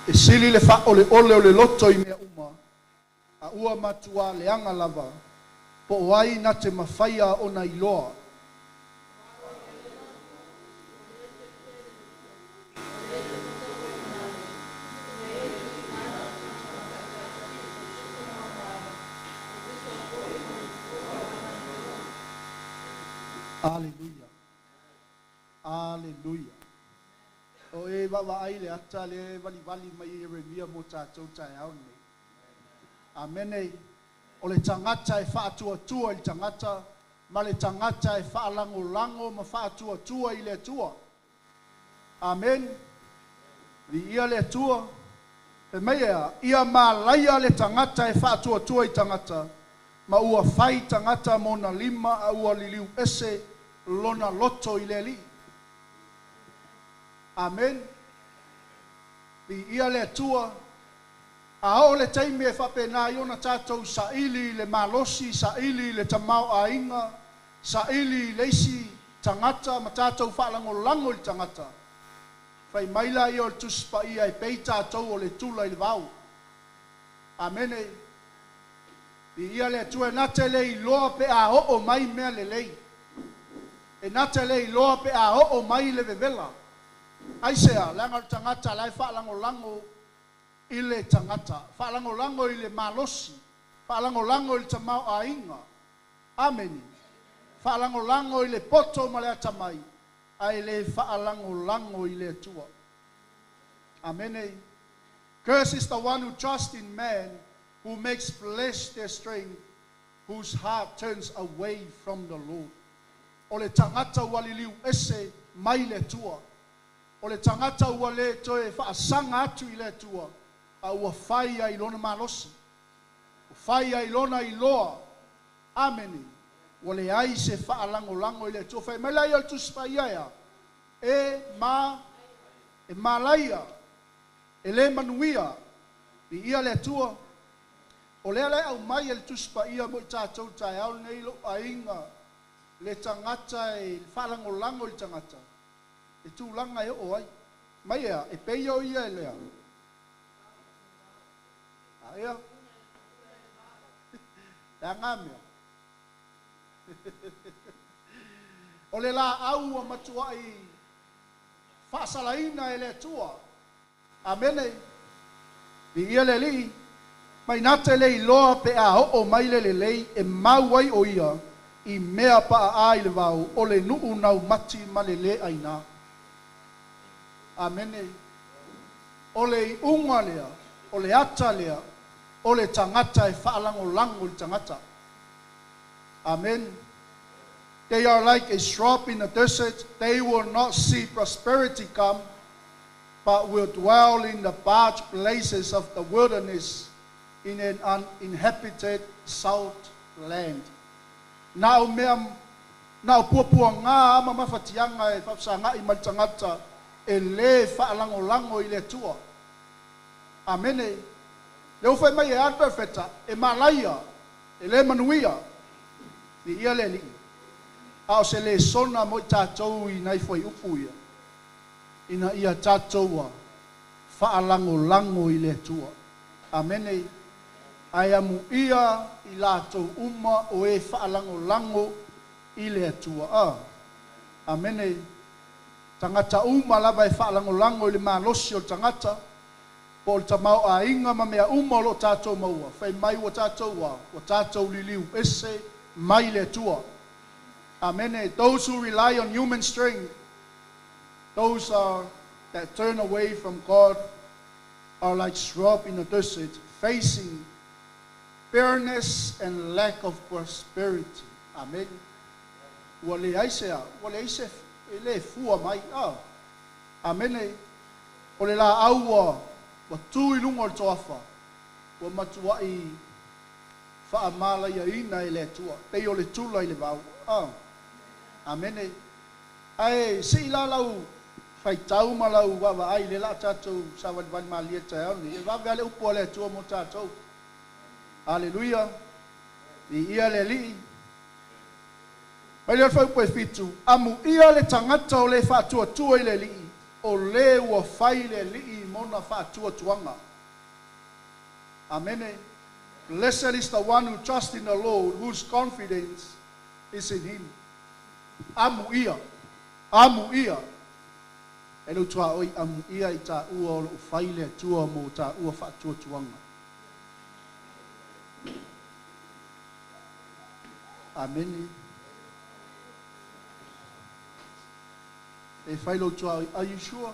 E sili le faaoleole o le loto i mea uma, a ua matuā leaga lava, po o ai na te mafaia ona iloa. Aleluia. Aleluia. O e vaavaai i le ata lea e valivali mai e Ieremia mo tatou taeao lenei. Amene. O le tagata e faatuatua i le tagata, ma le tagata e faalagolago ma faatuatua i le Atua. Amene. Viia le Atua. Fai mai e a? Ia malaia le tagata e faatuatua i tagata, ma ua fai tagata ma ona lima a ua liliu ese lona loto i le Alii. Amene. Viia le Atua. A oo le taimi e faapena ai ona tatou saili i le malosi, saili i le tamaoaiga, saili i le isi tagata ma tatou faalagolago i le tagata, fai mai laia o le Tusi Paia e pei tatou o le tula i le vao. Amene. Viia le Atua, e na te le iloa pe a oo mai mea lelei. E na te le iloa pe a oo mai le vevela. Aisea? Leaga o le tagata la e faalagolago i le tagata, faalagolago i le malosi, faalagolago i le tamaoaiga. Amene. faalagolago i le poto ma le atamai, ae le faalagolago i le Atua. Amene. Cursed is the one who trusts in man, who makes flesh their strength, whose heart turns away from the Lord. O le tagata ua liliu ese mai le Atua. O le tagata ua le toe faasaga atu i le Atua, a ua fai ai i lona malosi. Ua fai ai i lona iloa. Amene. Ua leai se faalagolago i le Atua. Fai mai laia o le Tusi Paia ea, E ma, e malaia, e le manuia, viia le Atua. O lea la e aumai e le Tusi Paia mo i tatou i le taeao lenei, lou aiga, le tagata e faalagolago i le tagata, le tulaga e oo ai. Mai ea, e pei o ia e lea. A ea? Le aga mea. O le laau ua matuai faasalaina e le Atua. Amene. Viia le Alii. Mai na te le iloa pe a oo mai le lelei e mau ai o ia i mea paaa i le vao o le nuu naumati ma le le aina. Amene. O le iuga lea, o le ata lea, o le tagata e faalagolago i le tagata. Amen. They are like a shrub in the desert. They will not see prosperity come, but will dwell in the parched places of the wilderness in an uninhabited salt land. Na o mea, na o puapuaga ma mafatiaga e faafesaga'i ma le tagata e lē faalagolago i le Atua. Amene. Lea ua fai mai e a le Perofeta, e malaia, e lē manuia, viia le Alii. A o se lesona mo i tatou i nai fuaiupu ia, ina ia tatou a faalagolago i le Atua. Amene. Ae amuia i latou uma o e faalagolago i le Atua. A. Amene. Tagata uma lava e faalagolago i le malosi o le tagata, po o le tamaoaiga ma mea uma o lo o tatou maua, fai mai ua tatou a, ua tatou liliu ese mai le Atua. Amene. Those who rely on human strength, those are that turn away from God, are like shrub in the desert, facing barrenness and lack of prosperity. Amen. Ua leai se a, ua leai se e le fua mai. Ah. Amene. O le laau ua, ua tu i luga o le toafa, ua matuai faamalaiaina e le Atua, pei o le tula i le vao. Ah. Amene. Ae sii la lau faitau ma lau vaavaai i le la tatou savalivali malie taeao nei. E vave lava le upu a le Atua mo tatou. Aleluia. Viia le Alii. Mai lea o le fuaiupu e fitu, amuia le tagata o le faatuatua i le Alii, o le ua fai le Alii mona faatuatuaga. Amene. Blessed is the one who trusts in the Lord, whose confidence is in him. Amuia. Amuia. E lou tuaoi amuia i taua o loo fai le Atua mo taua faatuatuaga. Amene. E fai lou tuaoi. Are you sure?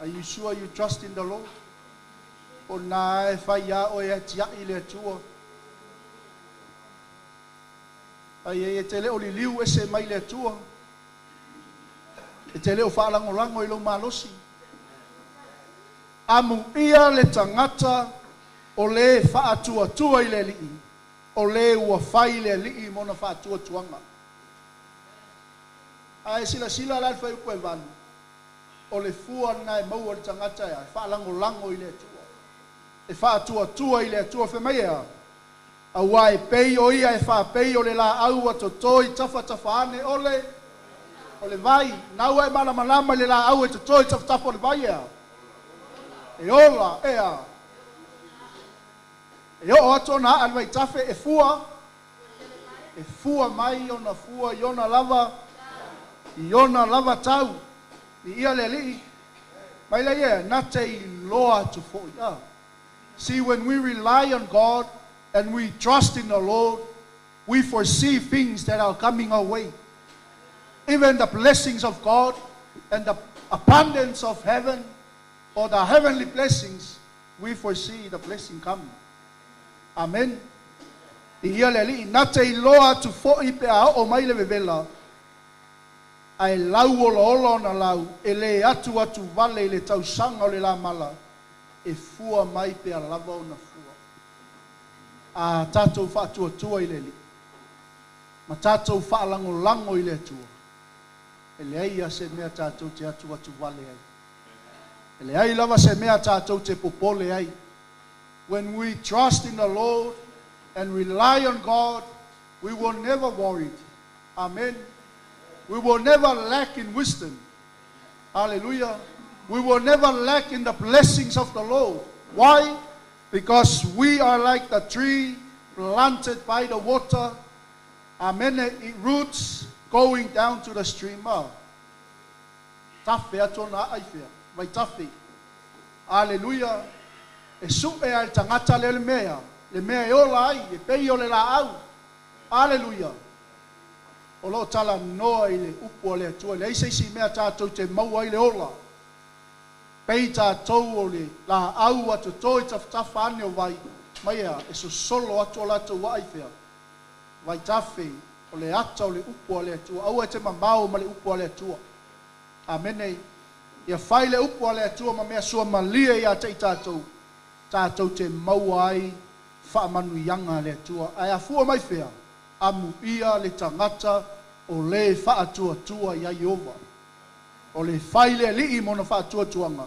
Are you sure you trust in the Lord? O na e fai ia oe atia'i le Atua. Ai e te le o liliu ese mai le Atua. E te le o faalagolago i lou malosi. Amuia le tagata o le faatuatua i le Alii, o le ua fai le Alii mona faatuatuaga. Ae silasila la le fuaiupu e valu, o le fua lena e maua i le tagata e faalagolago i le Atua. E faatuatua i le Atua fai mai ea, auā e pei o ia e faapei o le laau ua toto i tafatafa ane o le o le vai. Na ua e malamalama i le laau e toto i tafatafa o le vai ea. E ola ea. E oo atu ona aa i le vaitafe e fua, e fua mai ona fua i ona lava, i ona lava tau. Viia le Alii. Mai lea ia, na te iloa atu foi. Ah. See, when we rely on God and we trust in the Lord, We foresee things that are coming our way. Even the blessings of God and the abundance of heaven or the heavenly blessings, we foresee the blessing coming. Amen. Viia le Alii, na te iloa atu foʻi pe a oo mai le vevela, ae lau olaola ona lau, e lē atuatu vale i le tausaga o le lamala, e fua mai pea lava ona fua. A tatou faatuatua i le Alii, ma tatou faalagolago i le Atua, e leai lava se mea tatou te atuatu vale ai. E leai lava se mea tatou te popole ai. When we trust in the Lord and rely on God, we will never worry. Amen. We will never lack in wisdom. Hallelujah. We will never lack in the blessings of the Lord. Why? Because we are like the tree planted by the water. Amen. It roots going down to the stream. Tafe atu ona aai fea. Vaitafe. Hallelujah. E suʻe a le tagata lea le mea e ola ai, e pei o le laau. Hallelujah. O loo talanoa i le upu a le Atua. Leai se isi mea tatou te maua ai le ola. Pei tatou o le laau ua toto i tafatafa ane o vai, mai ea e sosolo atu o latou aai fea. Vaitafe o le ata o le upu a le Atua. Aua e te mamao ma le upu a le Atua. Amene. Ia fai le upu a le Atua ma mea suamalie ia te i tatou, tatou te maua ai faamanuiaga a le Atua. Ae afua mai fea, amuia le tagata o le faatuatua ia Ieova. O le fai le Alii ma ona faatuatuaga,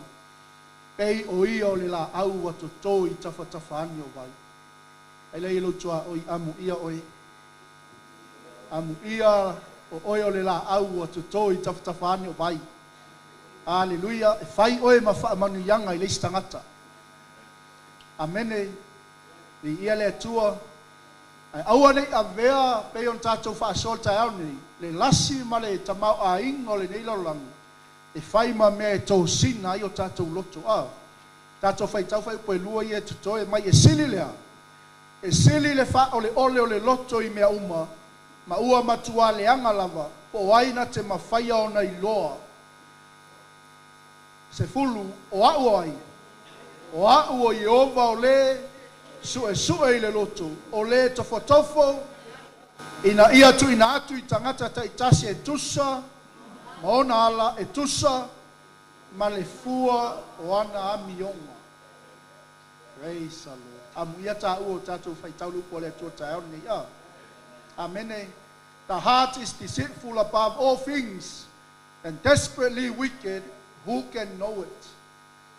pei o ia o le laau ua toto i tafatafa ane o vai. Ai lea i lou tuaoi, amuia oe. Amuia o oe o le laau ua toto i tafatafa ane o vai. Aleluia. E fai oe ma faamanuiaga i le isi tagata. Amene. Viia le Atua. Ae aua nei avea pei ona tatou faasoa le taeao nei, le lasi ma le tamaoaiga o lenei lalolagi, e fai ma mea e tosina ai o tatou loto. A tatou faitau fuaiupu e lua ia e totoe mai e sili lea, e sili le faaoleole o le loto i mea uma, ma ua matua leaga lava, po o ai na te mafaia ona iloa. 10, o a'u o ai? O a'u o Ieova o le suʻesuʻe i le loto, o le tofotofo ina ia tuuina atu i tagata taitasi e tusa ma ona ala, e tusa ma le fua o ana amioga. Praise the Lord. Amuia taua o tatou faitau le upu a le Atua taeao nei a. Amene. The heart is deceitful above all things and desperately wicked. Who can know it?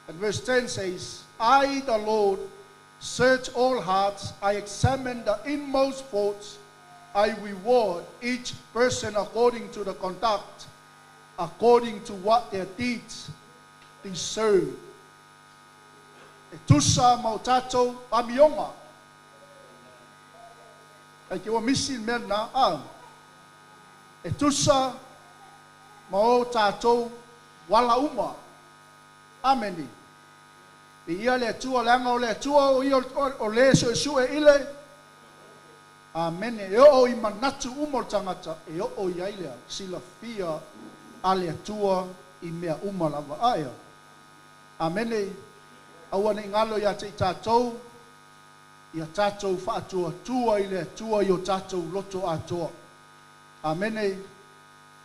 And verse 10 says, I, the Lord, search all hearts. I examine the inmost thoughts. I reward each person according to the conduct, according to what their deeds deserve. E tusa ma o tatou amioga. Ai ke ua misi le mea na a. E tusa ma o tatou wala uma. Ameni. Viia le Atua, leaga o le Atua o ia o le suʻesuʻe i le. Amene. E oo i manatu uma o le tagata, e oo i ai lea silafia a le Atua i mea uma lava. Ae. Amene. Aua nei galo ia te i tatou, ia tatou faatuatua i le Atua i o tatou loto atoa. Amene.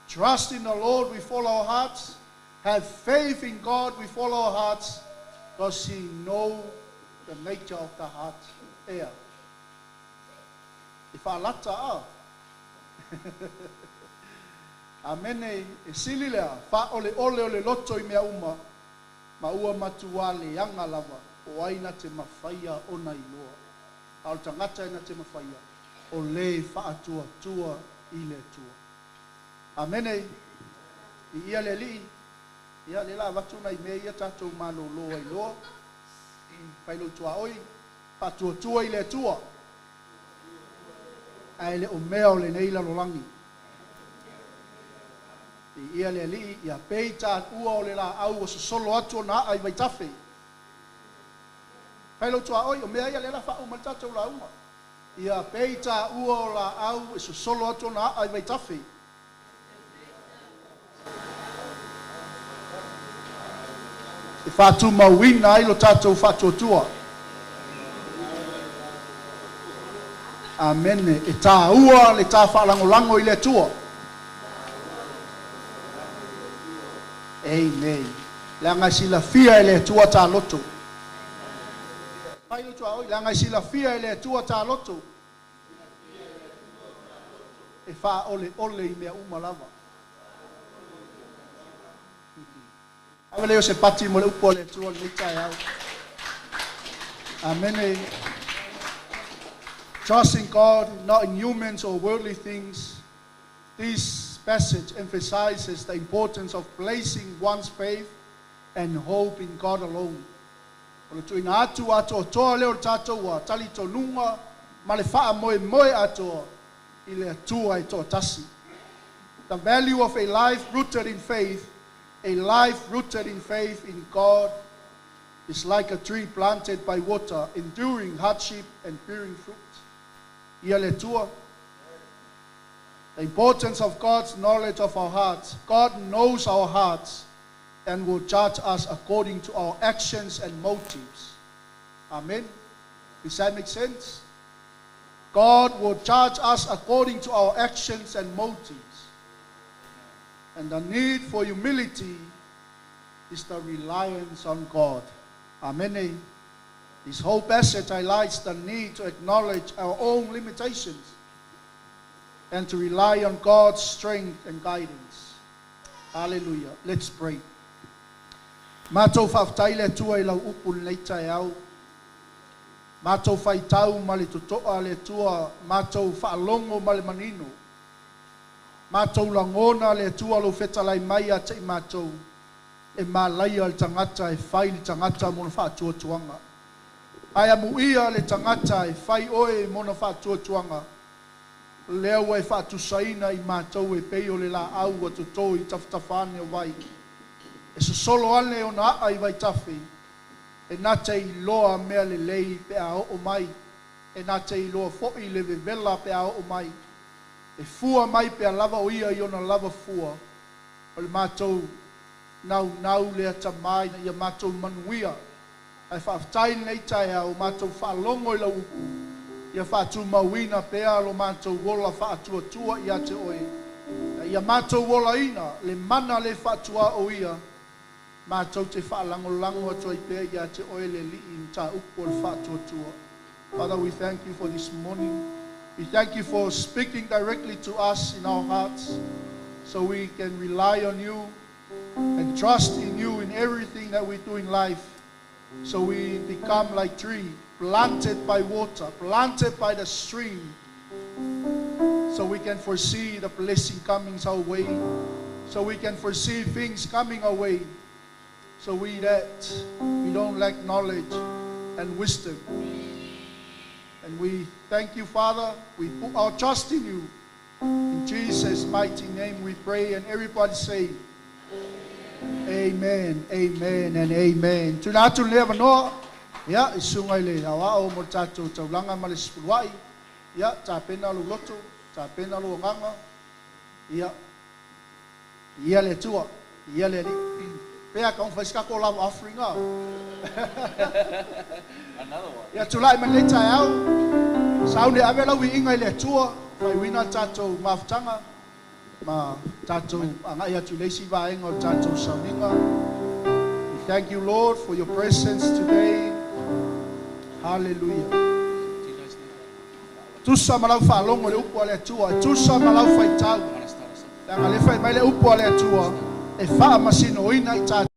Trust in the Lord with all our hearts. Have faith in God with all our hearts, because He know the nature of the heart. Ea. E faalata a. Amene. E sili lea, faaoleole o le loto i mea uma, ma ua matua leaga lava, o ai na te mafaia ona iloa. A o le tagata e na te mafaia, o le faatuatua i le Atua. Amene. Viia le Alii, ia le la avatu nai mea ia tatou malōlō ai loa. Fai lou tuaoi, faatuatua i le Atua. Ae le o mea o lenei lalolagi. Viia le Alii, ia pei taua o le laau ua sosolo atu ona aa i vaitafe. Fai lou tuaoi, o mea ia le la faauma le tatou lauga. Ia pei tāua o laau e sosolo atu ona a'a i vaitafe. E faatumauina ai lo tatou faatuatua. Amene. E tāua le tā faalagolago i le Atua. Amen. Leaga e silafia e le Atua tā loto. Fai le tuaoi, leaga e silafia e le Atua tā loto. E faaoleole i mea uma lava. Ave lea o se pati mo le upu a le Atua lenei taeao. Amene. Trust in God, not in humans or worldly things. This passage emphasizes the importance of placing one's faith and hope in God alone. O le tuuina atu atoatoa lea o le tatou ua talitonuga ma le faamoemoe atoa i le Atua e toatasi. The value of a life rooted in faith, a life rooted in faith in God is like a tree planted by water, enduring hardship and bearing fruit. Ia le Atua. The importance of God's knowledge of our hearts. God knows our hearts and will judge us according to our actions and motives. Amen. Does that make sense? God will judge us according to our actions and motives. And the need for humility is the reliance on God. Amen. This whole passage highlights the need to acknowledge our own limitations and to rely on God's strength and guidance. Hallelujah. Let's pray. Matou faafetai le Atua i lau upu lenei taeao. Matou faitau ma le totoa le Atua, matou faalogo ma le manino. Matou lagona le Atua lou fetalai mai ia te i matou, e malaia le tagata e fai le tagata mona faatuatuaga. Ae amuia le tagata e fai oe mona faatuatuaga, lea ua e faatusaina i matou e pei o le laau ua toto i tafatafa ane o vai. E sosolo ane ona a'a i vaitafe, e na te iloa mea lelei pe a oo mai, e na te iloa foi le vevela pe a oo mai. E fua mai pea lava o ia i ona lava fua, o le matou naunau lea Tamā ina ia matou manuia. Ae faafetai lenei taeao, matou faalogo i lau upu, ia faatumauina pea lo matou ola faatuatua ia te oe, ina ia matou olaina le mana le faatuaoia, matou te faalagolago atu ai pea ia te oe le Alii i mataupu o le faatuatua. Father, we thank you for this morning. We thank you for speaking directly to us in our hearts so we can rely on you and trust in you in everything that we do in life. So we become like tree planted by water, planted by the stream, so we can foresee the blessing coming our way, so we can foresee things coming our way, so we that we don't lack knowledge and wisdom. And we thank you, Father. We put our trust in you. In Jesus' mighty name we pray, and everybody say, Amen, amen, and amen. Tuuina atu le avanoa, ia, i susuga i le aoao mo le tatou taulaga ma le sefuluai, ia, tapena lou loto, tapena lou agaga, ia, ia le Atua, ia le Alii. Pea ka fai se tatou love offering a. Another one. Ia tulai mai lenei taeao, sauni ave lau viiga i le Atua, faaiuina le tatou mafutaga, ma tatou agai atu i le isi vaega o le tatou sauniga. We thank you, Lord, for your presence today. Hallelujah. Do you guys need Tusa ma lau faalogo i le upu a le Atua, e tusa ma lau faitau. Want to start us off? Leaga le fai mai le upu a le Atua, e faamasinoina i tatou.